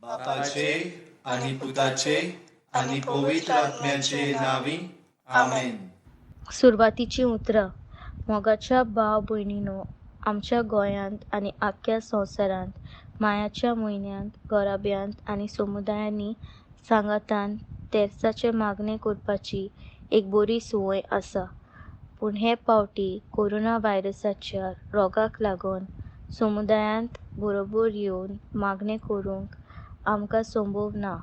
बापाचे आनी पुताचे आनी पवित्र आत्म्याचे नांवी, आमेन. सुरवातीचीं उतरां. मोगाच्या भाव भयणींनो, आमच्या गोंयांत आनी आख्ख्या संवसारांत मायाच्या म्हयन्यांत घराब्यांत आनी समुदायांनी सांगातान तेर्साचें मागणें करपाची एक बरी संवय आसा. पूण हे पावटी कोरोना व्हायरसाच्या रोगाक लागून समुदायांत बरोबर येवन मागणें करूंक आमकां संभव ना.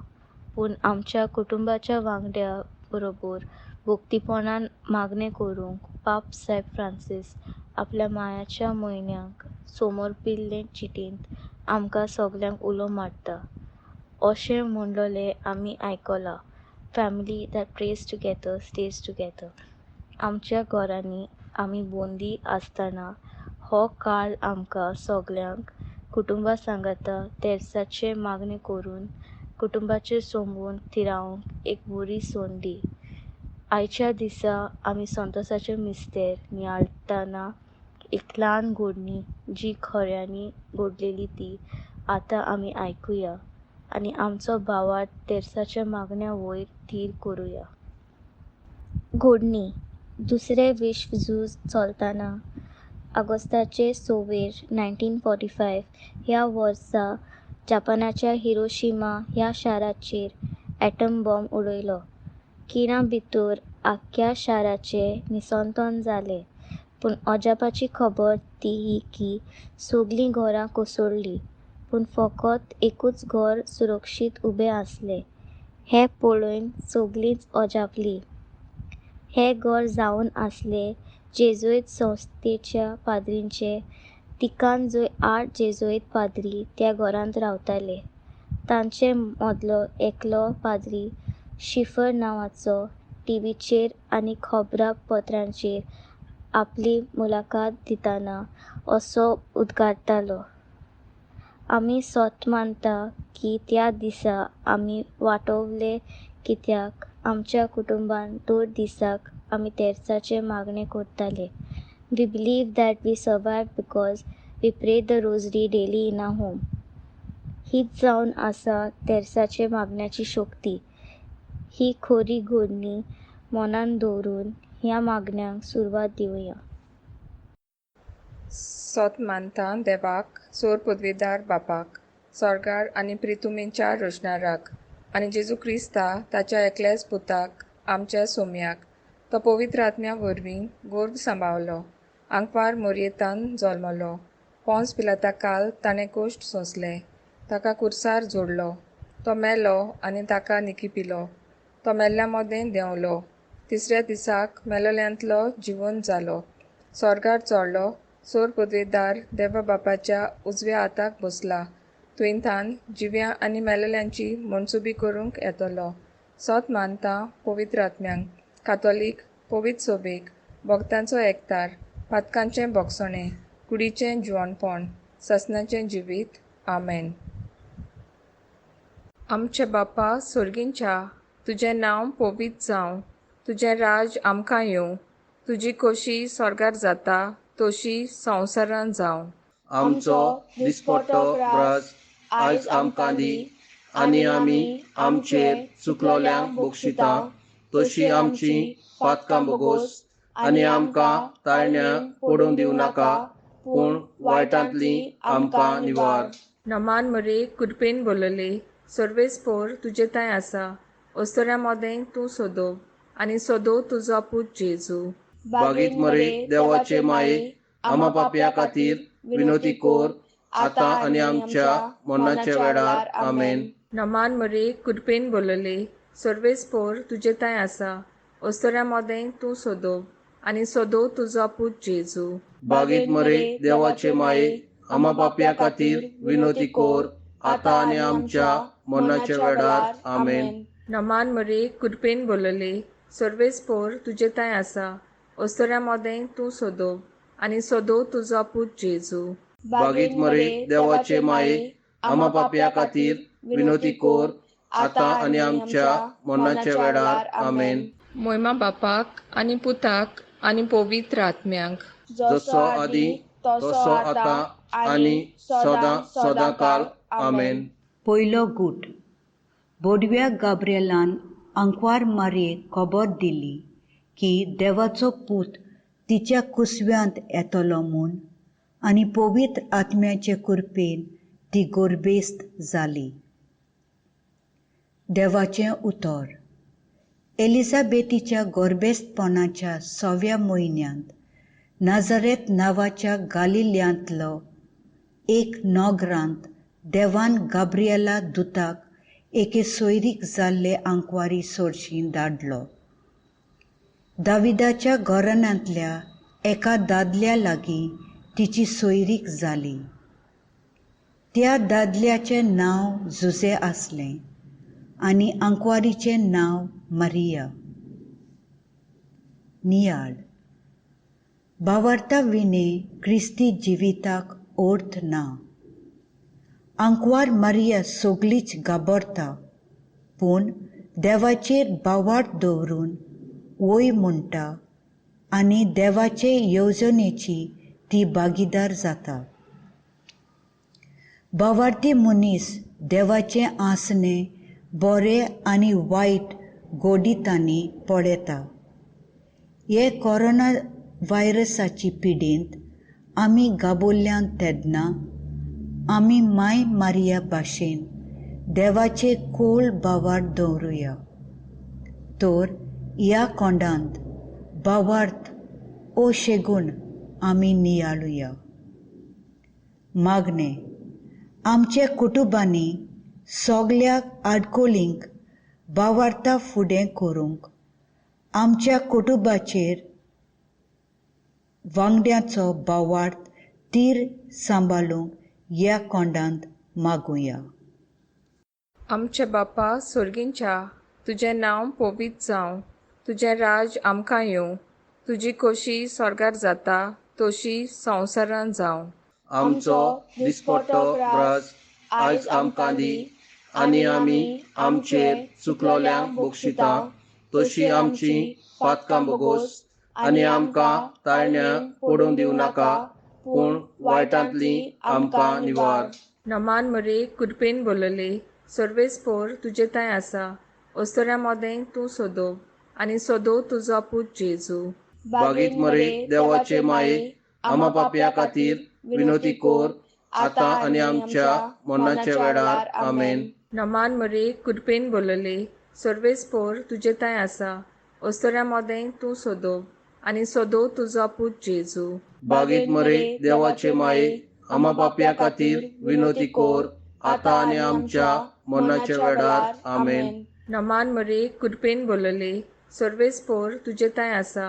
पूण आमच्या कुटुंबाच्या वांगड्यां बरोबर भक्तीपणान मागणें करूंक पाप सायब फ्रांसीस आपल्या मायाच्या म्हयन्याक समर्पिल्ले चिटींत आमकां सगल्यांक उलो मारता. अशें म्हणलोलें आमी आयकलां, family that prays together stays together. आमच्या घरांनी आमी बंदी आसतना हो काळ आमकां सगल्यांक कुटुंबा सांगाता तेर्साचें मागणें करून कुटुंबाचे संबंद थिरावंक एक बरी संदी. आयच्या दिसा आमी संतोसाचें मिस्तेर नियाळटना एक ल्हान घडणी जी खऱ्यांनी घडलेली ती आतां आमी आयकुया आनी आमचो भावार्थ तेर्साच्या मागण्या वयर थीर करुया. घडणी. दुसरें विश्व झूज चलतना ऑगस्टाचे सवेर 1945 ह्या वर्सा जपानाच्या हिरोशिमा ह्या शाराचेर ॲटम बॉम्ब उडयलो. खिणा भितर आख्ख्या शाराचें निसंतन जालें. पूण अजापाची खबर ती ही की सगलीं घरां कोसळ्ळीं, पूण फकत एकूच घर सुरक्षीत उबें आसलें. हें पळोवन सगलींच अजापलीं. हें घर जावन आसलें जेजुईत संस्थेच्या पाद्रींचें. तिकान जंय 8 जेजुईत पाद्री त्या घरांत रावताले. तांचे मदलो एकलो पाद्री शिफर नांवाचो टिवीचेर आनी खबरापत्रांचेर आपली मुलाखत दितना असो उद्गारतालो, आमी सत मानता की त्या दिसा आमी वाटवले कित्याक आमच्या कुटुंबान दर दिसाक आमी तेर्साचें मागणें करताले. We believe that we survived because we prayed the rosary daily in our home. हीच जावन आसा तेर्साचे मागण्याची शक्ती. ही खरी घडणी मनान दवरून ह्या मागण्यांक सुरवात दिवया. सोत मानता देवाक, सोर पदवेदार बापाक, सोर्गार आनी प्रितुमेच्या रचणाराक, आनी जेजू क्रिस्ता ताच्या एकल्याच पुताक, आमच्या सोम्याक, तो पवित्र आत्म्या वरवीं गोर्भ सांबावलो, आंकवार मोरयेतान जल्मलो, पोंस पिलाता काल ताणें कोश्ट सोंसले, ताका कुर्सार जोडलो, तो मेलो आनी ताका निकिपिलो, तो मेल्ल्या मदें देंवलो, तिसऱ्या दिसाक मेलोल्यांतलो जिवन जालो, सोर्गार चोडलो, सोर पदवेदार देवा बापाच्या उजव्या हाताक बसला, थंयथान जिव्या आनी मेलेल्यांची मनसुबी करूंक येतलो. सोत मानता पवित्र आत्म्यांक, कातोलीक पवित्र सोबेक, भक्तांचो एकतार, पातकांचें भोगसणें, कुडीचें जिवनपण, ससनाचें जिवीत. आमेन. आमचे बापा सोर्गींच्या, तुजें नांव पवित्र जावं, तुजें राज आमकां येवं, तुजी खोशी सोर्गार जाता तशी संवसारान जावं. आमचो दिसपट्टो ग्रास आयज आमकां दी, आनी आमी आमचेर चुकलोल्यांक बक्षिता तशी आमची पातकां बोगोस, आनी आमकां ताळण्या पडूंक दिवं नाका, पूण वायटांतली आमकां निवार. नमान मरे, कृपेन बोलले, सर्वेस्पोर तुजे थंय आसा, अस्तुऱ्यां मदें तूं सोदो आनी सोदो तुजो पूत जेजू. बागीत मरे देवाचे माये, आमा पापया खातीर विनोती कोर, आतां आनी आमच्या मरणाच्या वेळार. आमेन. नमान मरे, कृपेन बोलले, सर्वेस्पोर तुजे थंय आसा, अस्तुऱ्यां मदें तूं सोदो आनी सोदो तुजो पूत जेजू. बागीत मरे देवाचे माये, आमा पापया खातीर विनोती कोर, आतां आनी आमच्या मरणाच्या वेळार. आमेन. नमान मरे, कृपेन बोलले, सर्वेस्पोर तुजे थंय आसा, अस्तुऱ्यां मदें तूं सोदो आनी सोदो तुजो पूत जेजू. बागीत मरे देवाचे माये, आमा पापया खातीर विनोती कोर, आतां आनी आमच्या मरणाच्या वेळार. आमेन. मोयमा बापाक आनी पुताक आनी पवित्र आत्म्यांक, जसो आदी तसो आतां आनी सदां सदां काल. आमेन. पयलो गूट. बोडव्या गाब्रिएलान आंकवार मारयेक खबर दिली की देवाचो पूत तिच्या कुसव्यांत येतलो म्हूण आनी पवित्र आत्म्याचे कृपेन ती गोरबेस्त जाली. देवाचें उतर. एलिझाबेथीच्या गोरबेस्तपणाच्या 6व्या म्हयन्यांत नाझारेथ नांवाच्या गालिल्यांतलो एक नगरांत देवान गाब्रिएला दुताक एके सोयरीक जाल्ले आंकवारी सोरशीं धाडलो. दाविदाच्या घराण्यांतल्या एका दादल्या लागीं तिची सोयरीक जाली. त्या दादल्याचें नांव जुझे आसलें आनी आंकवारीचें नांव मारिया. नियाळ. भावार्था विणे क्रिस्ती जिविताक अर्थ ना. आंकवार मारिया सगलीच घाबरता, पूण देवाचेर भावार्थ दवरून वय म्हणटा आनी देवाचे येवजणेची ती भागीदार जाता. भावार्थी मनीस देवाचें आसणें बरें आनी वायट गोडितांनी पळयता. हे कोरोना व्हायरसाची पिडेंत आमी गाबोल्ल्यान तेन्ना आमी माय मारिया भाशेन देवाचे खोल भावार्थ दवरुया. तर ह्या कोंडांत भावार्थ ओ शेगूण आमी नियाळुया. मागणें. आमच्या कुटुंबांनी सगल्या आडकोळींक भावार्था फुडें करूंक आमच्या कुटुंबाचेर वांगड्याचो भावार्थ तीर सांबाळूंक ह्या कोंडांत मागुया. आमच्या बापा सोर्गींच्या, तुजें नांव पवित्र जावं, तुजें राज आमकां येवं, तुजी खोशी स्वर्गार जाता तशी संवसारांत जावं. आमचो दिसपट्टो ग्रास आयज आमकां दी आनी आमी आमचेर चुकलोल्यांक बक्षिता तशी आमची पातकां बोगोस आनी आमकां ताळण्या पडून दिवं नाका, पूण वायटांतली आमकां निवार. नमान मरे कृपेन बोलले, सर्वेस्पोर तुजे थंय आसा, अस्तुऱ्यां मदें तूं सोदो आनी सोदो तुजो पूत जेजू. बागीत मरे देवाचे माये, आमा पापया खातीर विनोती कोर आतां आनी आमच्या मरणाच्या वेळार. आमेन. नमान मरे कृपेन बोलले, सर्वेस्पोर तुजे थंय आसा, अस्तुऱ्यां मदें तूं सोदो आनी सोदो तुजो पूत जेजू. बागीत मरे देवाचे माये, आमा पापया खातीर विनोती कोर आतां आनी आमच्या मरणाच्या वेळार. आमेन. नमान मरे कृपेन बोलले, सर्वेस्पोर तुजे थंय आसा,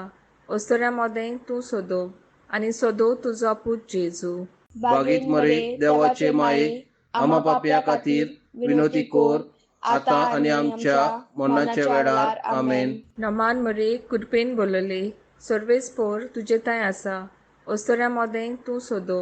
अस्तुऱ्यां मदें तूं सोदो आनी सोदो तुजो पूत जेजू. बागीत मरे देवाचे माये, आमा पापया खातीर विनोती कोर आतां आनी आमच्या मरणाच्या वेळार. आमेन. नमान मरे कृपेन बोलले, सर्वेस्पोर तुजे थंय आसा, अस्तुऱ्यां मदें तूं सोदो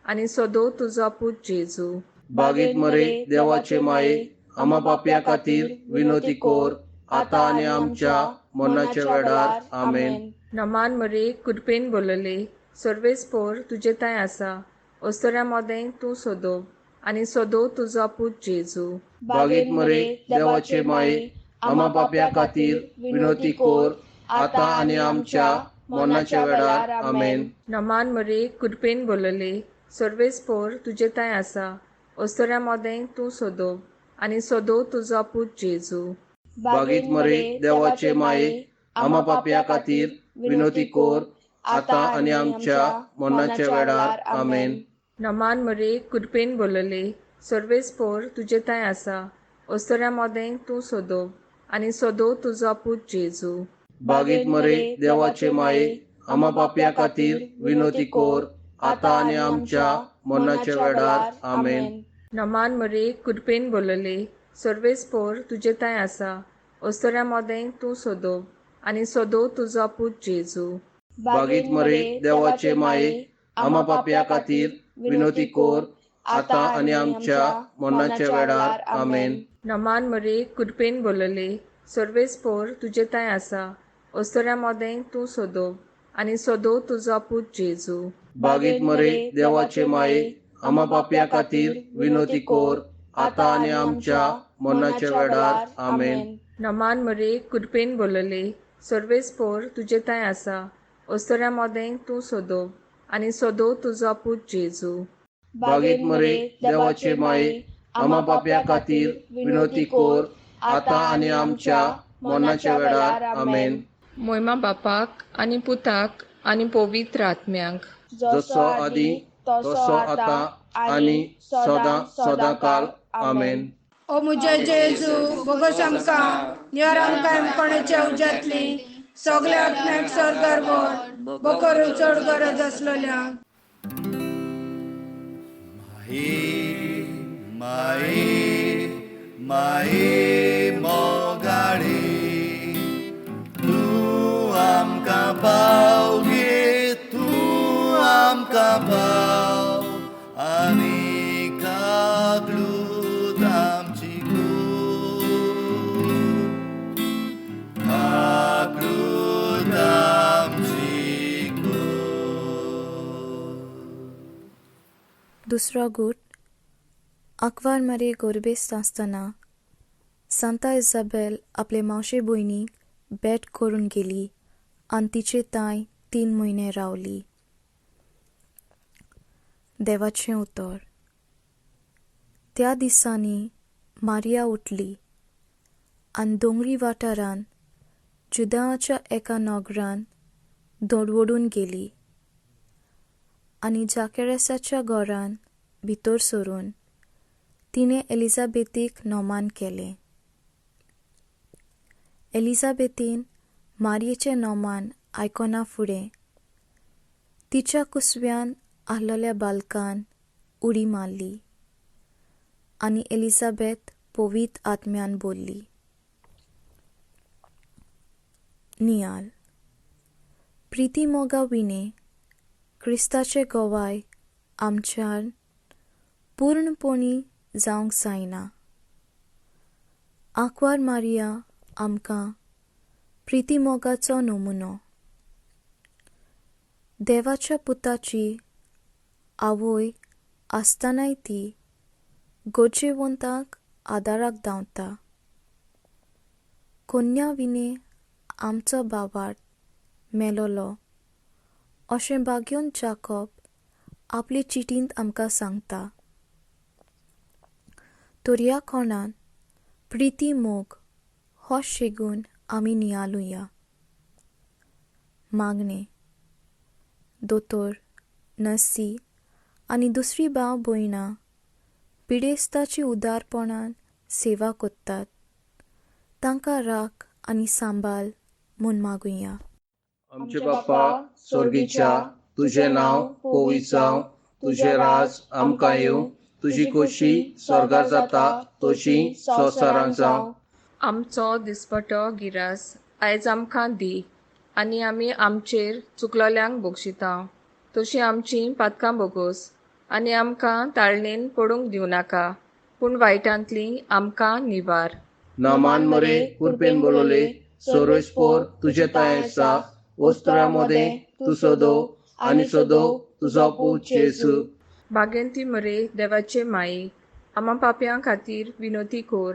आनी सोदो तुजो पूत जेजू. बागीत मरे देवाचे माये, आमा पापया खातीर विनोती कोर आतां आनी आमच्या मरणाच्या वेळार. आमेन. नमान मरे कृपेन बोलले, सर्वेस्पोर तुजे थंय आसा, अस्तुऱ्यां मदें तूं सोदो आनी सोदो तुजो पूत जेजू. बागीत मरे देवाचे माये, आमा पापया खातीर विनोती कोर आतां आनी आमच्या मरणाच्या वेळार. आमेन. नमान मरे कृपेन बोलले, सर्वेस्पोर तुजे थंय आसा, अस्तुऱ्यां मदें तूं सोदो आनी सोदो तुजो पूत जेजू. बागीत मरे देवाचे माये, आमा पापया खातीर विनोती कोर आतां आनी आमच्या मरणाच्या वेळार. आमेन. नमान मरे कृपेन बोलले, सर्वेस्पोर तुजे थंय आसा, अस्तुऱ्यां मदें तूं सोदो आनी सोदो तुजो पूत जेजू. बागीत मरे देवाचे माये, आमा पापया खातीर विनोती कोर आतां आनी आमच्या मरणाच्या वेळार. आमेन. नमान मरे कृपेन बोलले, सर्वेस्पोर तुजे थंय आसा, अस्तुऱ्यां मदें तूं सोदो आनी सोदो तुजो पूत जेजू. बागीत मरे देवाचे माये, आमा पापया खातीर विनोती कोर आतां आनी आमच्या मरणाच्या वेळार. आमेन. नमान मरे कृपेन बोलले, सर्वेस्पोर तुजे थंय आसा, अस्तुऱ्यां मदें तूं सोदो आनी सोदो तुजो पूत जेजू. बागीत मरे देवाचे माये, आमा पापया खातीर विनोती कोर आतां आनी आमच्या मरणाच्या वेळार. आमेन. नमान मरे, कृपेन बोलले, सर्वेस्पोर तुजे तांय आसा, ओस्तोऱ्या मोदें तूं सोदो आनी सोदो तुजो पूत जेजू. बागेत मरे, देवाचे माये, आमा पापया खातीर विनोती कोर, आतां आनी आमच्या मरणाच्या वेळार. आमेन. मोयमा बापाक आनी पुताक आनी पवित्र आत्म्याक, जसो आदी तसो आतां आनी सदां सदां काल. आमेन. ओ म्हजे जेजू, बोगोस आमकां निवार, आमकां कोणाच्या उज्यांतली सगल्या आत्म्याक स्वर्गार व्हर, बोकरून चड गरज आसलेल्या. माई, माई, माई मोगाळी, तूं आमकां पाव गे, तूं आमकां पाव आनी काकलूत आमची कूर, काकलूत आमची कूर. दुसरो गूट. आंकवार मारी गोरबेस्त आसतना सांता इजाबेल आपले मावशे भयणीक भेट करून गेली आनी तिचे तांय 3 म्हयने रावली. देवाचें उतर. त्या दिसांनी मारिया उठली आनी दोंगरी वाठारांत जुदाच्या एका नगरान दडवडून गेली आनी जाकेरेसाच्या घरान भितर सरून तिणें एलिझाबेथीक नोमान केलें. एलिझाबेथीन मारयेचें नोमान आयकना फुडें तिच्या कुसव्यान आहलेल्या बालकान उडी मारली आनी एलिझाबेथ पवित्र आत्म्यान बोल्ली. नियाल. प्रिती मोगा विणे क्रिस्ताचे गवाय आमच्यान पूर्णपणी जावंक जायना. आंकवार मारिया आमकां प्रिती मोगाचो नमुनो. देवाच्या पुताची आवय आसतनाय ती गरजेवंतांक आदाराक धांवता. कन्या विणे आमचो बाबार्थ मेलोलो अशें भाग्योन जाकोब आपले चिटींत आमकां सांगता. तर ह्या कोणान प्रिती मोग हो शेगून आमी नियालुया. मागणें. दोतोर, नर्सी आनी दुसरी भाव भयणां पिडेस्ताची उदारपणान सेवा करतात, तांकां राख आनी सांबाळ म्हूण मागुया. आमचे बाप्पा स्वर्गीच्या, तुजें नांव पवित्र जावं, तुजें राज आमकां येवं, तुजी खोशी स्वर्गार जाता तशी संवसारांत जावं. आमचो दिसपटो गिरास आयज आमकां दी आनी आमी आमचेर चुकलोल्यांक बक्षिता तशी आमची पातकां बोगोस आनी आमकां ताळणेन पडूंक दिवं नाका, पूण वायटांतली आमकां निवार. नमान मरे, कुरपेन बोलवले, सोरोस्पोर तुजें तांय आसा, ओस्तरा मदें तूं सोदो आनी सोदो तुजो पूत जेजू. बागेंती मरे, देवाचे माई, आमा पापयां खातीर विनोती कोर,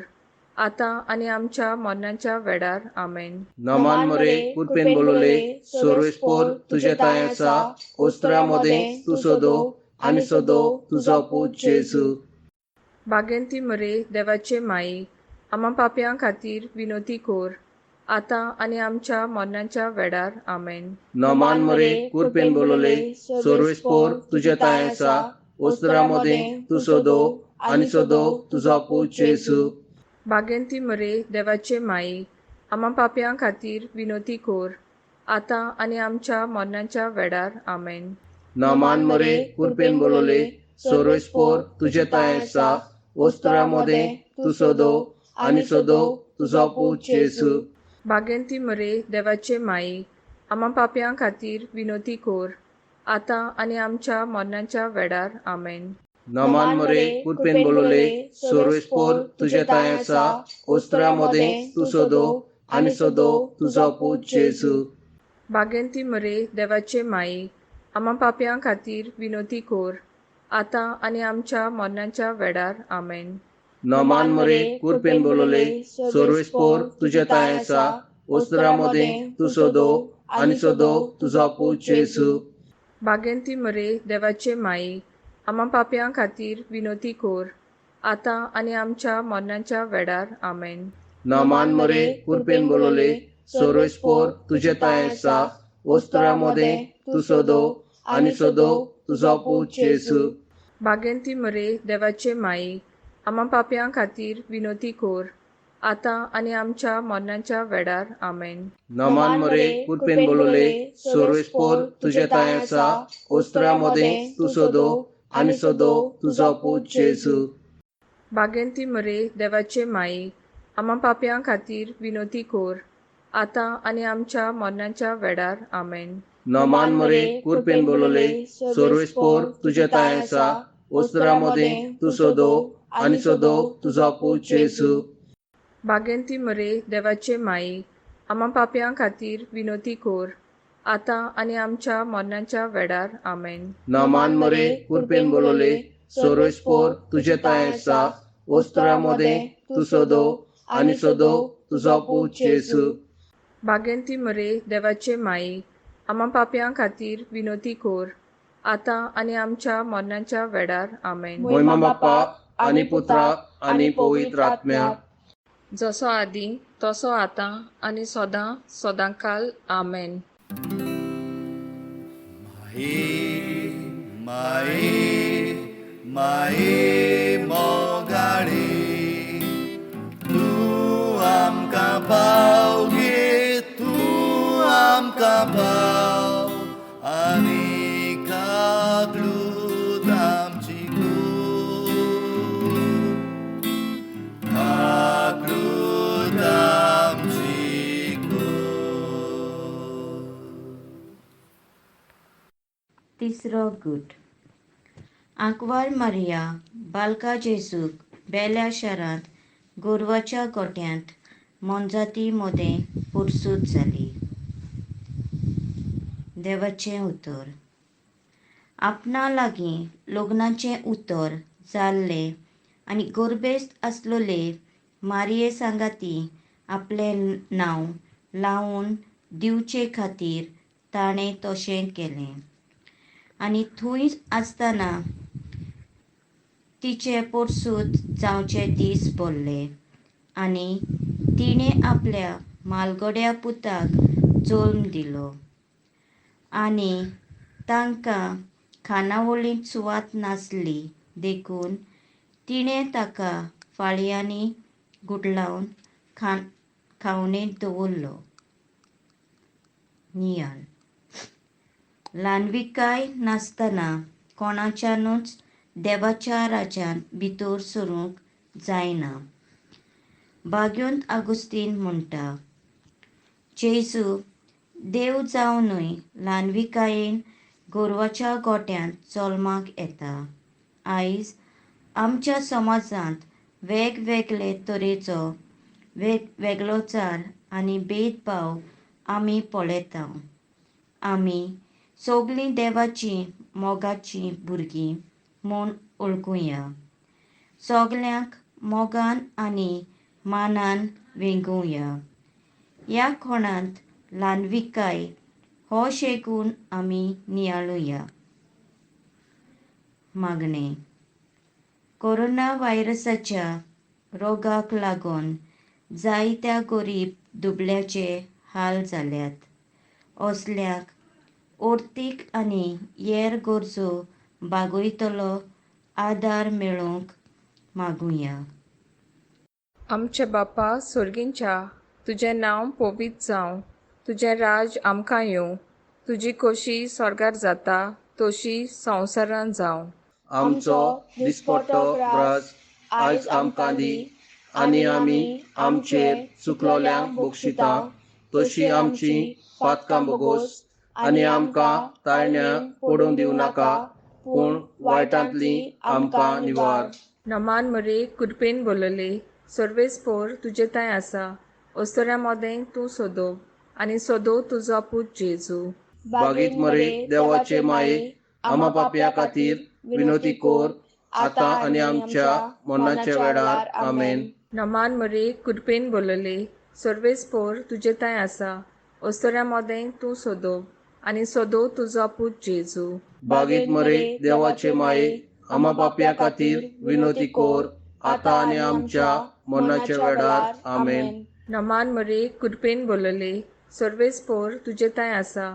आतां आनी आमच्या मरणाच्या वेळार. आमेन. नमान मरे, कुरपेन बोलवले, सोरोस्पोर तुजें तांय आसा, ओस्तरा मदें तूं सोदो आनी सोदो तुजो पूत जेजू. बागेंती मरे, देवाचे माई, आमा पापयां खातीर विनोती कोर, आतां आनी आमच्या मरणाच्या वेळार. आमेन. नमान मरे, कुरपेन बोलवले, सोरोस्पोर तुजें तांय आसा, ओस्तरा मदें तूं सोदो आनी सोदो तुजो पूत जेजू. बागेंती मरे, देवाचे माई, आमा पापयां खातीर विनोती कोर, आतां आनी आमच्या मरणाच्या वेळार. आमेन. नमान मरे, कुरपेन बोलवले, सोरोस्पोर तुजें तांय आसा, ओस्तरा मदें तूं सोदो आनी सोदो तुजो पूत जेजू. बागेंती मरे, देवाचे माई, आमा पापयां खातीर विनोती कोर, आतां आनी आमच्या मरणाच्या वेळार. आमेन. नमान मरे, कुरपेन बोलवले, सोरोस्पोर तुजें तांय आसा, ओस्तरा मदें तूं सोदो आनी सोदो तुजो पूत जेजू. बागेंती मरे, देवाचे माई, आमा पापयां खातीर विनोती कोर, आतां आनी आमच्या मरणाच्या वेळार. आमेन. नमान मरे कुरपेन बोलवले, सोर्वेस्पोर तुजे तांय आसा, ओस्तरा मदें तूं सोदो आनी सोदो तुजो पूत जेजू. बागेंती मरे देवाचे माई, आमा पापयां खातीर विनोती कोर, आतां आनी आमच्या मरणाच्या वेळार. आमेन. नमान मरे कुरपेन बोलवले, सोर्वेस्पोर तुजे तांय आसा, ओस्तरा मदें तूं सोदो आनी सोदो तुजो पूत जेजू. बागेंती मरे देवाचे माई, आमा पापयां खातीर विनोती कोर, आतां आनी आमच्या मरणाच्या वेळार. आमेन. नमान मरे कुरपेन बोलवले, सोर्वेस्पोर तुजे तांय आसा, ओस्तरा मदें तूं सोदो आनी सोदो तुजो पूत जेजू. बागेंती मरे देवाचे माई, आमा पापयां खातीर विनोती कोर, आतां आनी आमच्या मरणाच्या वेळार. आमेन. नमान मरे कुरपेन बोलवले, सोर्वेस्पोर तुजे तांय आसा, ओस्तरा मदें तूं सोदो आनी सोदो तुजो पूत जेजू. बागेंती मरे देवाचे माई, आमा पापयां खातीर विनोती कोर, आतां आनी आमच्या मरणाच्या वेळार. आमेन. नमान मरे कुरपेन बोलवले, सोर्वेस्पोर तुजे तांय आसा, ओस्तरा मदें तूं सोदो आनी सोदो तुजो पूत जेजू. बागेंती मरे देवाचे माई, आमा पापयां खातीर विनोती कोर, आतां आनी आमच्या मरणाच्या वेळार. आमेन. मोहिमा बाप्पा आनी पुत्राक आनी पवित्र आत्म्याक, जसो आदी तसो आतां आनी सदां सदांकाल. आमेन. माई माई माई मोगाळी, तूं आमकां पाव गे, तूं आमकां पाव, आनी काकलूत आमची कूर, काकलूत आमची कूर. तिसरो गूट. आंकवार मारिया बालका जेजूक बेल्या शारांत गोरवाच्या गोट्यांत मोनजाती मदें पोरसूद जाली. देवाचें उतर. आपणा लागीं लग्नाचें उतर जाल्लें आनी गोरबेस्त आसलोले मारये सांगाती आपलें नांव लावन दिवचे खातीर ताणें तशें केलें. आनी थंयच आसतना तिचे पोरसूद जावचे दीस भरले आनी तिणें आपल्या मालगड्या पुताक जल्म दिलो. आनी तांकां खानावळींत सुवात नासली देखून तिणें ताका फाळयांनी गुठलावन खावणेंत दवरलो. नियाळ. ल्हानविकाय नासतना कोणाच्यानूच देवाच्या राज्यांत भितर सरूंक जायना. भाग्योंत आगुस्तीन म्हणटा, जेजू देव जावनूय ल्हानविकायेन गोरवाच्या गोट्यांत जल्माक येता. आयज आमच्या समाजांत वेगवेगळे तरेचो वेगळोचार आनी भेदभाव आमी पळयता. आमी सगळीं देवाचीं मोगाचीं भुरगीं म्हूण वळखुया. सगल्यांक मोगान आनी मानान वेंगोवया. ह्या कोणांत ल्हानविकाय हो शेगूण आमी नियाळुया. मागणें. कोरोना व्हायरसाच्या रोगाक लागून जायत्या गरीब दुबळ्याचे हाल जाल्यात. असल्यांक अर्थीक आनी हेर गरजो भागयतलो आदार मेळोवंक मागुया. आमचे बापा सोर्गींच्या, तुजें नांव पवित्र जावं, तुजें राज आमकां येवं, तुजी खोशी स्वर्गार जाता तशी संवसारान जावं. आमचो दिसपट्टो ग्रास आयज आमकां दी, आनी आमी आमचेर चुकलोल्यांक बक्षिता तशी आमची पातकां बोगोस, आनी आमकां ताळण्या पडूंक दिवं नाका, पूण वायटांतली आमकां निवार. नमान मरे कृपेन बोलले, सर्वेस्पोर तुजे थंय आसा, अस्तुऱ्यां मदें तूं सोदो आनी सोदो तुजो पूत जेजू. बागीत मरे देवाचे माये, आमा पापया खातीर विनोती कोर, आतां आनी आमच्या मरणाच्या वेळार. आमेन. नमान मरे कृपेन बोलले, सर्वेस्पोर तुजे तांय आसा, अस्तोऱ्या मोदें तूं सोदो आनी सोदो तुजो पूत जेजू. बागीत मरे देवाचे माये, आमा पापया खातीर विनोती कोर, आतां आनी आमच्या मरणाच्या वेळार. आमेन. नमान मरे कृपेन बोलले, सर्वेस्पोर तुजे तांय आसा,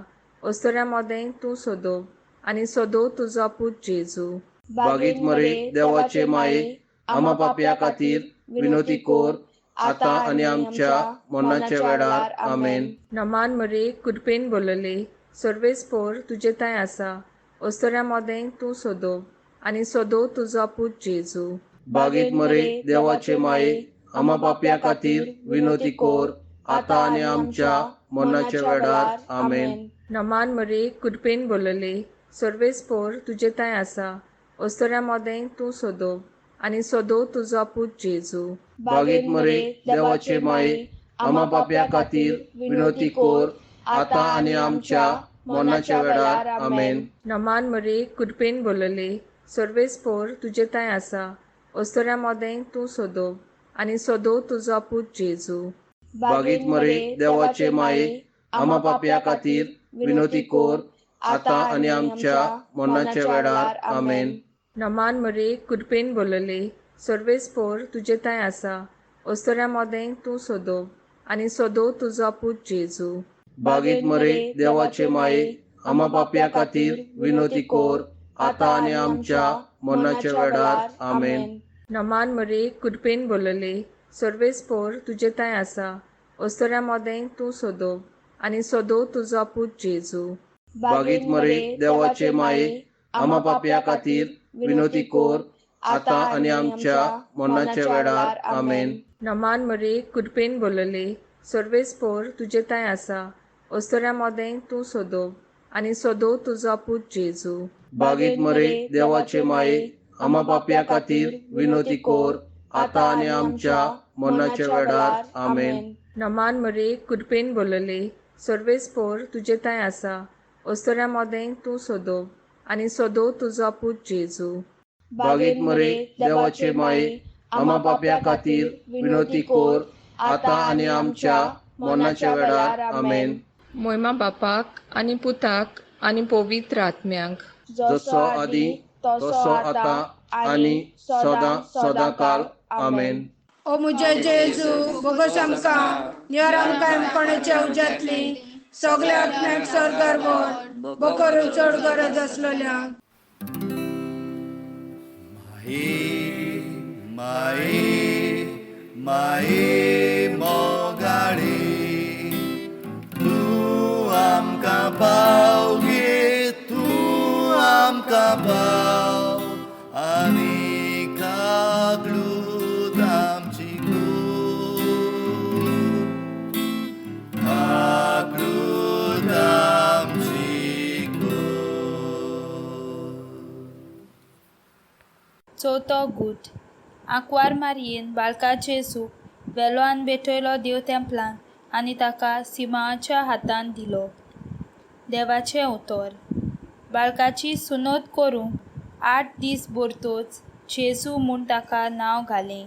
अस्तोऱ्या मोदें तूं सोदो आनी सोदो तुजो पूत जेजू. बागीत मरे देवाचे माये, आमा पापया खातीर विनोती कोर, आतां आनी आमच्या मरणाच्या वेळार. आमेन. नमान मरे कृपेन बोलले, सर्वेस्पोर तुजे तांय आसा, अस्तोऱ्या मोदें तूं सोदो आनी सोदो तुजो पूत जेजू. बागीत मरे देवाचे माये, आमा पापया खातीर विनोती कोर, आतां आनी आमच्या मरणाच्या वेळार. आमेन. नमान मरे कृपेन बोलले, सर्वेस्पोर तुजे तांय आसा, अस्तोऱ्या मोदें तूं सोदो आनी सोदो तुजो पूत जेजू. बागीत मरे देवाचे माये, आमा पापया खातीर विनोती कोर, आतां आनी आमच्या मरणाच्या वेळार. आमेन. नमान मरे कृपेन बोलले, सर्वेस्पोर तुजे तांय आसा, अस्तोऱ्या मोदें तूं सोदो आनी सोदो तुजो पूत जेजू. बागीत मरे देवाचे माये, आमा पापया खातीर विनोती कोर, आतां आनी आमच्या मरणाच्या वेळार. आमेन. नमान मरे कृपेन बोलले, सर्वेस्पोर तुजे तांय आसा, अस्तोऱ्या मोदें तूं सोदो आनी सोदो तुजो पूत जेजू. बागीत मरे देवाचे माये, आमा पापया खातीर विनोती कोर, आतां आनी आमच्या मरणाच्या वेळार. आमेन. नमान मरे कृपेन बोलले, सर्वेस्पोर तुजे तांय आसा, अस्तोऱ्या मोदें तूं सोदो आनी सोदो तुजो पूत जेजू. बागीत मरे देवाचे माये, आमा पापया खातीर विनोती कोर, आतां आनी आमच्या मरणाच्या वेळार. आमेन. नमान मरे कृपेन बोलले, सर्वेस्पोर तुजे तांय आसा, अस्तोऱ्या मोदें तूं सोदो आनी सोदो तुजो पूत जेजू. बागीत मरे देवाचे माये, आमा पापया खातीर विनोती कोर, आतां आनी आमच्या मरणाच्या वेळार. आमेन. नमान मरे कृपेन बोलले, सर्वेस्पोर तुजे तांय आसा, अस्तोऱ्या मोदें तूं सोदो आनी सोदो तुजो पूत जेजू. बागीत मरे देवाचे माये, आमा पापया खातीर विनोती कोर, आतां आनी आमच्या मरणाच्या वेळार. आमेन. मोयमा बापाक आनी पुताक आनी पवित्र आत्म्याक, जसो आदी तसो आतां आनी सदां सदां काल. आमेन. ओ मुझे जेजू, बोगस आमकां निवार, आमकां कोणाच्या उज्यांतली सगल्या आत्म्याक स्वर्गार व्हर, बोकरून चड गरज आसलेल्या. माये माये माये मोगाळे, तूं आमकां पाव गे, तूं आमकां पाव, आनी काकलूत आमची कोर, काकलूत आमची कोर. चवथो गूट. आंकवार मारयेन बाळका जेजूक व्हेलो आनी भेटयलो देव तेंपलान आनी ताका सिमांवाच्या हातान दिलो. देवाचें उतर. बाळकाची सुनोत करूंक 8 दीस भरतोच जेजू म्हूण ताका नांव घालें.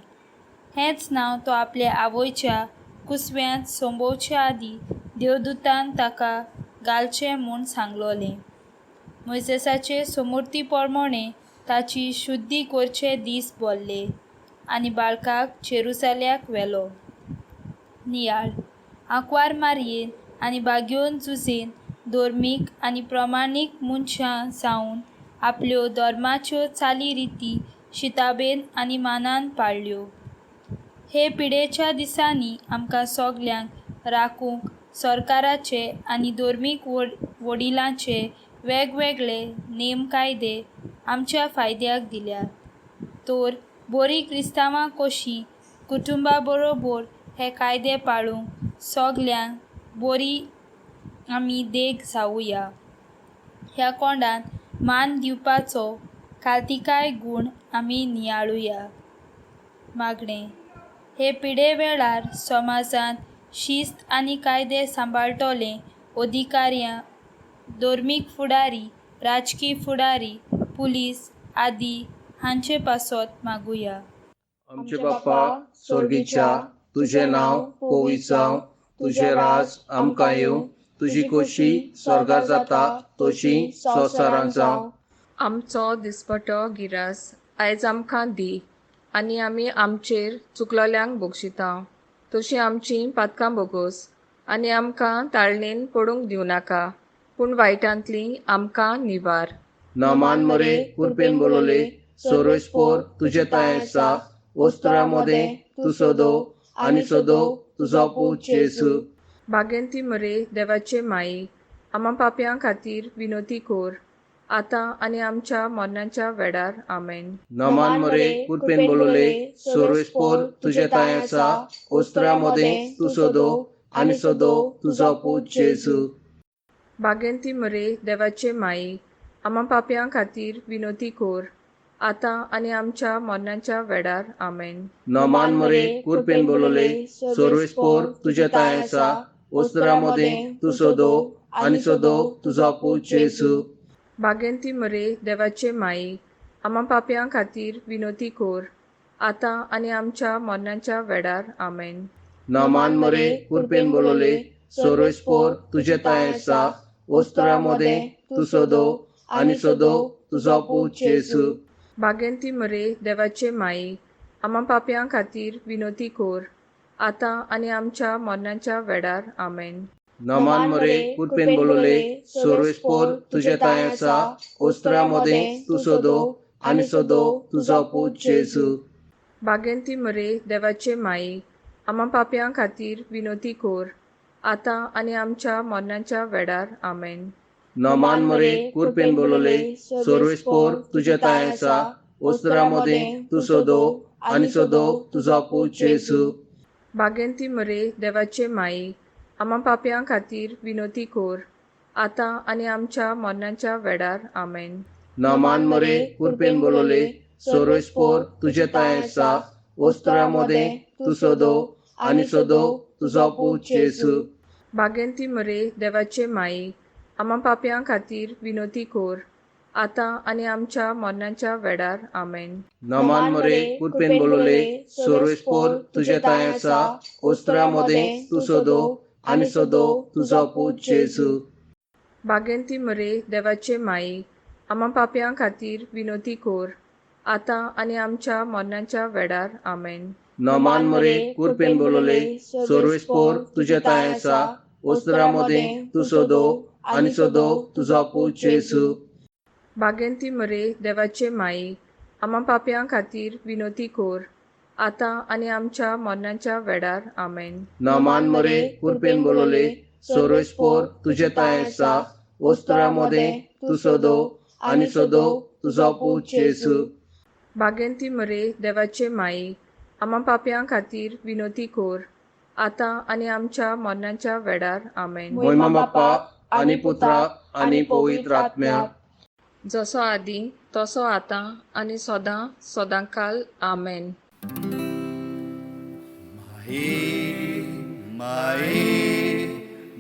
हेंच नांव तो आपल्या आवयच्या कुसव्यांत सोंपोवचे आदीं देवदूतान ताका घालचें म्हूण सांगलोलें. मोयजेसाचे समूर्ती प्रमाणें ताची शुद्धी करचे दीस भरले आनी बाळकाक जेरुजाल्याक व्हेलो. नियाळ. आंकवार मारयेन आनी बागयोन जुझेन धर्मीक आनी प्रमाणीक मनशां जावन आपल्यो धर्माच्यो चाली रिती शिताबेन आनी मानान पाळ्ळ्यो. हे पिडेच्या दिसांनी आमकां सगल्यांक राखूंक सरकाराचे आनी धर्मीक वडिलांचे वेगवेगळे नेम कायदे आमच्या फायद्याक दिल्यात. तर बरी क्रिस्तांवां कशीं कुटुंबा बरोबर हे कायदे पाळूंक सगल्यांक बरी आमी देख जावया. ह्या कोंडांत मान दिवपाचो काल्तिकाय गूण आमी नियाळुया. मागणें. हे पिडे वेळार समाजांत शिस्त आनी कायदे सांबाळटले अधिकाऱ्यां, धर्मीक फुडारी, राजकी फुडारी, पुलीस आदी हांचे पासत मागुया. आमचे बाप्पा सोर्गीच्या, तुजें नांव पोवीत जावं, तुजें राज आमकां येवं, तुजी खोशी स्वर्गार जाता तशी संवसारांत जावं. आमचो दिसपटो गिरास आयज आमकां दी आनी आमी आमचेर चुकलोल्यांक बक्षिता तशी आमची पातकां बोगोस आनी आमकां ताळणेन पडूंक दिवं नाका, पूण वायटांतली आमकां निवार. नमान मरे कुरपेन बोलवले, सोरोस्पोर तुजे ताय आसा, वस्त्रा मदें तूं सदो आनी सदो तुजो पूत जेजू. बागेंती मरे देवाचे माई, आमा पापयां खातीर विनोती कोर, आतां आनी आमच्या मरणाच्या वेळार. आमेन. नमान मरे कुरपेन बोलवले, सोरोस्पोर तुजे ताय आसा, वस्त्रा मदें तूं सदो आनी सदो तुजो पूत जेजू. बागेंती मरे देवाचे माई, आमा पापयां खातीर विनोती कोर, आतां आनी आमच्या मरणाच्या वेळार. आमेन. नमान मरे कुरपेन बोलवले, सोरोस्पोर तुजे ताय आसा, वस्त्रा मदें तूं सदो आनी सदो तुजो पूत जेजू. बागेंती मरे देवाचे माई, आमा पापयां खातीर विनोती कोर, आतां आनी आमच्या मरणाच्या वेळार. आमेन. नमान मरे कुरपेन बोलवले, सोरोस्पोर तुजे ताय आसा, वस्त्रा मदें तूं सदो आनी सदो तुजो पूत जेजू. बागेंती मरे देवाचे माई, आमा पापयां खातीर विनोती कोर, आतां आनी आमच्या मरणाच्या वेळार. आमेन. नमान मरे कुरपेन बोलवले, सोरोस्पोर तुजे ताय आसा, वस्त्रा मदें तूं सदो आनी सदो तुजो पूत जेजू. बागेंती मरे देवाचे माई, आमा पापयां खातीर विनोती कोर, आतां आनी आमच्या मरणाच्या वेळार. आमेन. नमान मरे कुरपेन बोलवले, सोरोस्पोर तुजे ताय आसा, वस्त्रा मदें तूं सदो आनी सदो तुजो पूत जेजू. बागेंती मरे देवाचे माई, आमा पापयां खातीर विनोती कोर, आतां आनी आमच्या मरणाच्या वेळार. आमेन. नमान मरे कुरपेन बोलवले, सोरोस्पोर तुजे ताय आसा, वस्त्रा मदें तूं सदो आनी सदो तुजो पूत जेजू. बागेंती मरे देवाचे माई, आमा पापयां खातीर विनोती कोर, आतां आनी आमच्या मरणाच्या वेळार. आमेन. नमान मरे कुरपेन बोलवले, सोरोस्पोर तुजे ताय आसा, वस्त्रा मदें तूं सदो आनी सदो तुजो पूत जेजू. बागेंती मरे देवाचे माई, आमा पापयां खातीर विनोती कोर, आतां आनी आमच्या मरणाच्या वेळार. आमेन. नमान मरे कुरपेन बोलवले, सोरोस्पोर तुजे ताय आसा, वस्त्रा मदें तूं सदो आनी सदो तुजो पूत जेजू. बागेंती मरे देवाचे माई, आमा पापयां खातीर विनोती कोर, आतां आनी आमच्या मरणाच्या वेळार. आमेन. नमान मरे कुरपेन बोलवले, सोरोस्पोर तुजे ताय आसा, वस्त्रा मदें तूं सदो आनी सदो तुजो पूत जेजू. बागेंती मरे देवाचे माई, आमा पापयां खातीर विनोती कोर, आतां आनी आमच्या मरणाच्या वेळार. आमेन. मोहिमा बाप्पा आनी पुत्रा आनी पवित्र आत्म्या, जसो आदी तसो आतां आनी सदां सदांकाल. आमेन. माई माई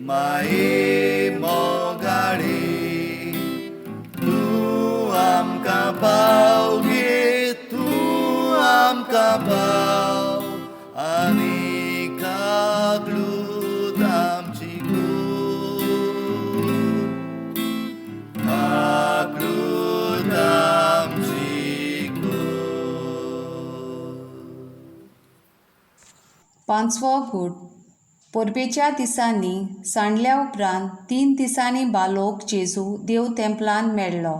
माई मोगाळी, तूं आमकां पाव गे, तूं आमकां पाव आनी काकलूत आमची कोर, काकलूत आमची कोर. पांचवो गूट. परबेच्या दिसांनी सांडल्या उपरांत 3 दिसांनी बालोक जेजू देव तेंपलान मेळ्ळो.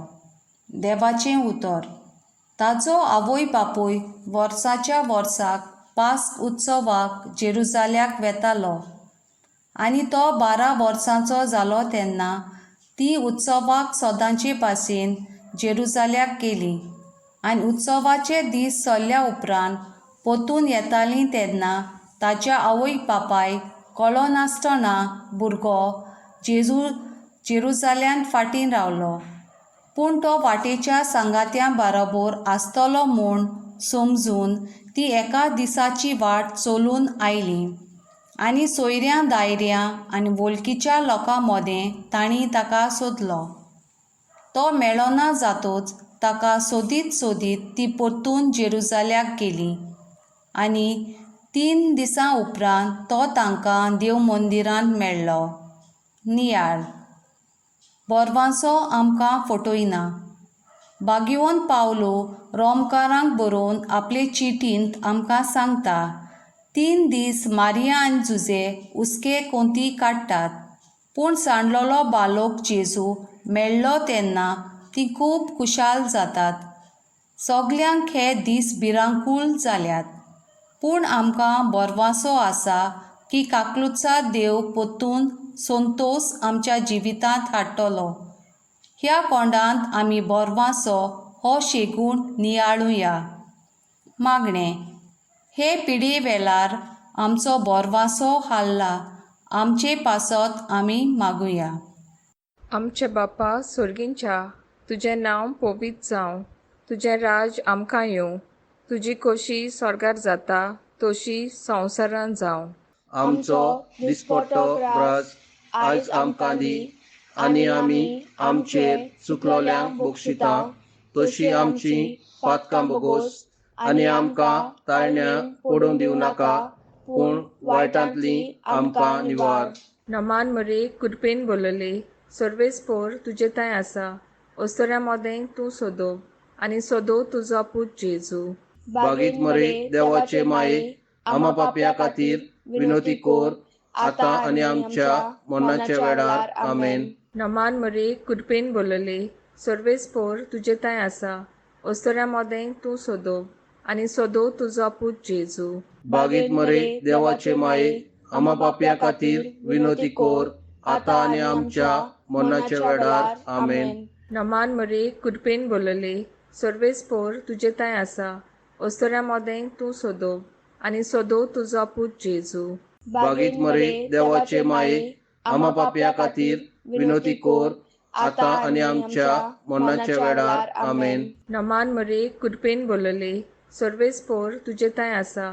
देवाचें उतर. ताजो आवय बापूय वर्साच्या वर्साक पास्क उत्सवाक जेरुजाल्याक वेतालो आनी तो 12 वर्सांचो जालो तेन्ना ती उत्सवाक सदांचे पासेन जेरुजाल्याक गेली आनी उत्सवाचे दीस सरल्या उपरांत परतून येतालीं तेन्ना ताच्या आवय बापायक कळनासतना भुरगो जेजू जेरुजाल्यांत फाटीं रावलो. पूण तो वाटेच्या सांगात्यां बरोबर आसतलो म्हूण समजून ती एका दिसाची वाट चलून आयली आनी सोयऱ्यां दायऱ्यां आनी वळखीच्या लोकां मदें तांणी ताका सोदलो. तो मेळना जातच ताका सोदीत सोदीत तीं परतून जेरुजाल्याक गेलीं आनी 3 दिसां उपरांत तो तांकां देव मंदिरांत मेळ्ळो. नियाळ. बोरवांसो आमकां फटयना. भाग्यवंत पावलो रोमकारांक बरोवन आपले चिटींत आमकां सांगता, 3 दीस मारिया आनी जुजे हुस्के कोंती काडटात, पूण सांडलेलो बालोक जेजू मेळ्ळो तेन्ना तीं खूब खुशाल जातात. सगल्यांक हे दीस भिरांकूळ जाल्यात, पूण आमकां बोरवांसो आसा की काकलुचा देव परतून संतोस आमच्या जिवितांत हाडटलो. ह्या कोंडांत आमी बोरवांसो हो शेगूण नियाळुया. मागणें. हे पिडये वेळार आमचो बोरवांसो हाल्ला, आमचे पासत आमी मागुया. आमचे बापा सोर्गींच्या, तुजें नांव पवित्र जावं, तुजें राज आमकां येवं, तुजी खोशी स्वर्गार जाता तशी संवसारांत जावं. आमचो दिसपट्टो ग्रास आयज आमकां दी आनी आमी आमचेर चुकलोल्यांक बक्षिता तशी आमची पातकां बोगोस आनी आमकां ताळण्या पडून दिवं नाका, पूण वायटांतली आमकां निवार. नमान मरे कृपेन बोलले, सर्वेस्पोर तुजे थंय आसा, अस्तुऱ्यां मदें तूं सोदो आनी सोदो तुजो पूत जेजू. बागीत मरे देवाचे माये, आमा पापया खातीर विनोती कोर आतां आनी आमच्या मरणाच्या वेळार. आमेन. नमान मरे कृपेन बोलले, सर्वेस्पोर तुजे थंय आसा, अस्तुऱ्यां मदें तूं सोदो आनी सोदो तुजो पूत जेजू. बागीत मरे देवाचे माये, आमा पापया खातीर विनोती कोर आतां आनी आमच्या मरणाच्या वेळार. आमेन. नमान मरे कृपेन बोलले, सर्वेस्पोर तुजे थंय आसा, अस्तुऱ्यां मदें तूं सोदो आनी सोदो तुजो पूत जेजू. बागीत मरे देवाचे माये, आमा पापया खातीर विनोती कोर आतां आनी आमच्या मरणाच्या वेळार. आमेन. नमान मरे कृपेन बोलले, सर्वेस्पोर तुजे थंय आसा,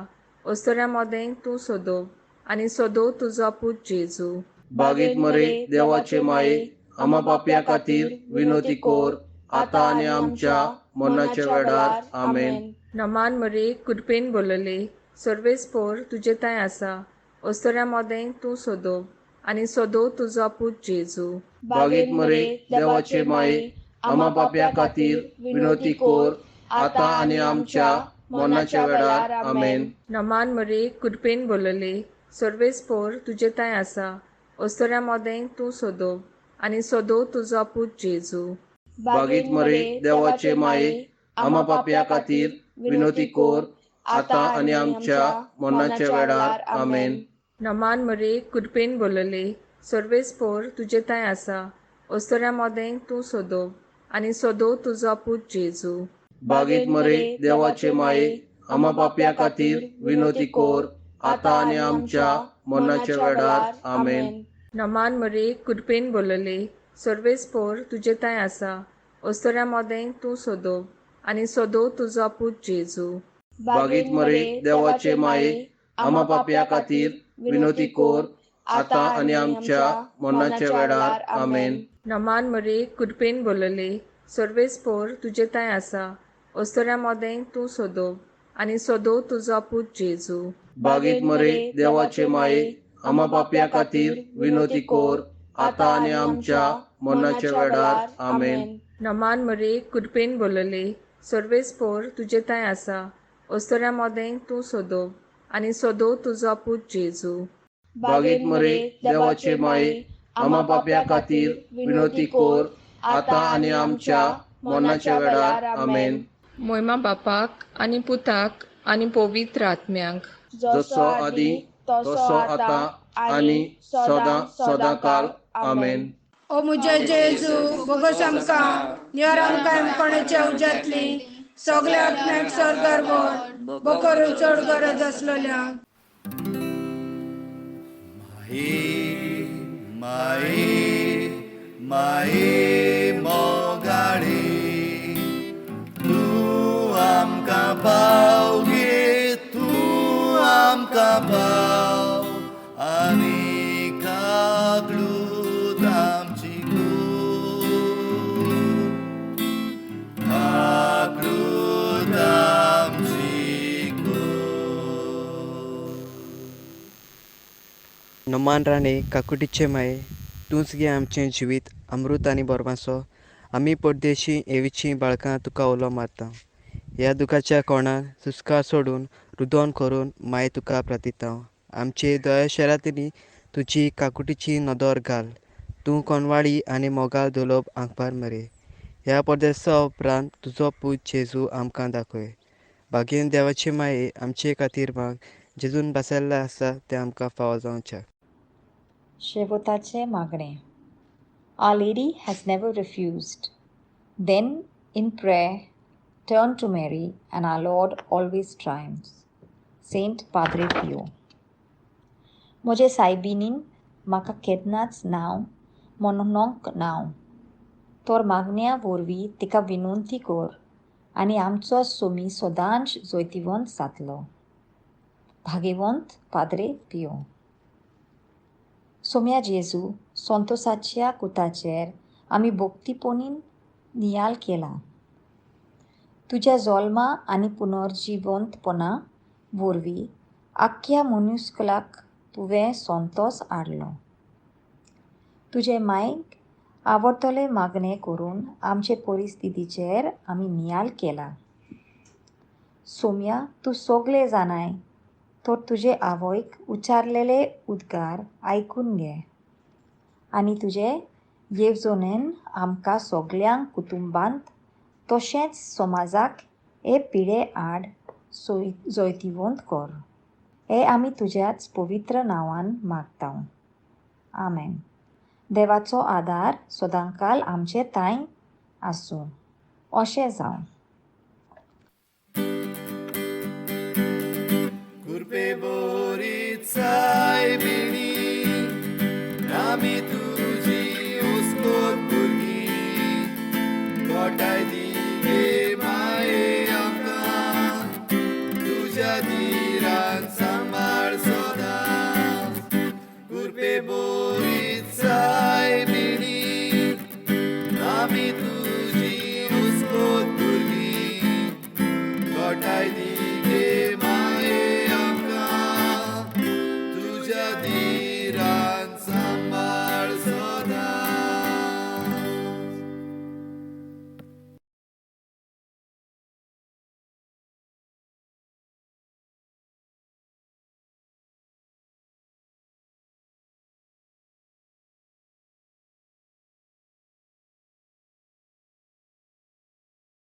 अस्तुऱ्यां मदें तूं सोदो आनी सोदो तुजो पूत जेजू. बागीत मरे देवाचे माये, आमा पापया खातीर विनोती कोर आतां आनी आमच्या मरणाच्या वेळार. आमेन. नमान मरे कृपेन बोलले, सर्वेस्पोर तुजे थंय आसा, अस्तुऱ्यां मदें तूं सोदो आनी सोदो तुजो पूत जेजू. बागीत मरे देवाचे माये, आमा पापया खातीर विनोती कोर आतां आनी आमच्या मरणाच्या वेळार. आमेन. नमान मरे कृपेन बोलले, सर्वेस्पोर तुजे थंय आसा, अस्तुऱ्यां मदें तूं सोदो आनी सोदो तुजो पूत जेजू. बागीत मरे देवाचे माये, आमा पापया खातीर विनोती कोर आतां आनी आमच्या मरणाच्या वेळार. आमेन. नमान मरे कृपेन बोलले, सर्वेस्पोर तुजे थंय आसा, अस्तुऱ्यां मदें तूं सोदो आनी सोदो तुजो पूत जेजू. बागीत मरे देवाचे माये, आमा पापया खातीर विनोती कोर आतां आनी आमच्या मरणाच्या वेळार. आमेन. नमान मरे कृपेन बोलले, सर्वेस्पोर तुजे थंय आसा, अस्तुऱ्यां मदें तूं सोदो आनी सोदो तुजो पूत जेजू. बागीत मरे देवाचे माये, आमा पापया खातीर विनोती कोर आतां आनी आमच्या मरणाच्या वेळार. आमेन. नमान मरे कृपेन बोलले, सर्वेस्पोर तुजे थंय आसा, अस्तुऱ्यां मदें तूं सोदो आनी सोदो तुजो पूत जेजू. बागीत मरे देवाचे माये, आमा पापया खातीर विनोती कोर आतां आनी आमच्या मरणाच्या वेळार. आमेन. नमान मरे कृपेन बोलले, सर्वेस्पोर तुजे थंय आसा, अस्तुऱ्यां मदें तूं सोदो आनी सोदो तुजो पूत जेजू. बागीत मरे देवाचे माये, आमा पापया खातीर विनोती कोर आतां आनी आमच्या मरणाच्या वेळार. आमेन. मोयमा बापाक आनी पुताक आनी पवित्र आत्म्याक, जसो आदी तसो आतां आनी सदां सदां काल. आमेन. ओ मुझे जेजू, बोगस आमकां निवार, आमकां कोणाच्या उज्यांतली सगल्या आत्म्याक स्वर्गार व्हर, बोकरून चड गरज आसलेल्या. माये माये माये मोगाळे, तूं आमकां पाव गे, तूं आमकां पाव आनी काकलूत आमची कोर, नोमान राणे काकुटीचे माये, तूंच गे आमचें जिवीत अमृत आनी बोरमासो. आमी परदेशी एवीचीं बाळकां तुका उलो मारता. ह्या दुखाच्या कोणान सुस्कार सोडून रुदोन करून माये तुका प्रार्थिता. आमचे दया शरातिनी तुजी काकुटीची नदर घाल. तूं कोनवाळी आनी मोगाल दुलोब आंकपार मरे. ह्या परदेसा उपरांत तुजो पूत जेजू आमकां दाखय. भागेन देवाचे माये आमचे खातीर माग, जेजून बसयल्लें आसा तें आमकां फावो जावचें. शेवोताचें मागणें. Our Lady has never refused. Then in prayer turn to Mary and our Lord always triumphs. Saint Padre Pio. म्हजे सायबिणीन म्हाका केन्नाच नांव म्हणोंक नांव, तर मागण्या वरवीं तिका विनंती कर आनी आमचो सोमी सदांच जैतिवंत जातलो. भागेवंत पाद्रे पियो. सोम्या जेजू, संतोसाच्या कुताचेर आमी भक्तीपणीन नियाल केला. तुज्या जल्मा आनी पुनर्जिवंतपणा वरवीं आख्ख्या मनुस्कुलाक तुवें संतोस हाडलो. तुजे मायक आवडटलें मागणें करून आमचे परिस्थितीचेर आमी नियाल केला. सोम्या, तूं सगळें जाणाय, तर तुजे आवयक उच्चारलेले उद्गार आयकून घे आनी तुजे येवजणेन आमकां सगळ्यांक कुटुंबांत तशेंच समाजाक हे पिडे आड जैतिवंत कर. हें आमी तुज्याच पवित्र नांवान मागता. आमेन. देवाचो आदार सदांकाल आमचे तांय आसूं. अशें जावं. कुरपे बोरी सायबिणी, आमी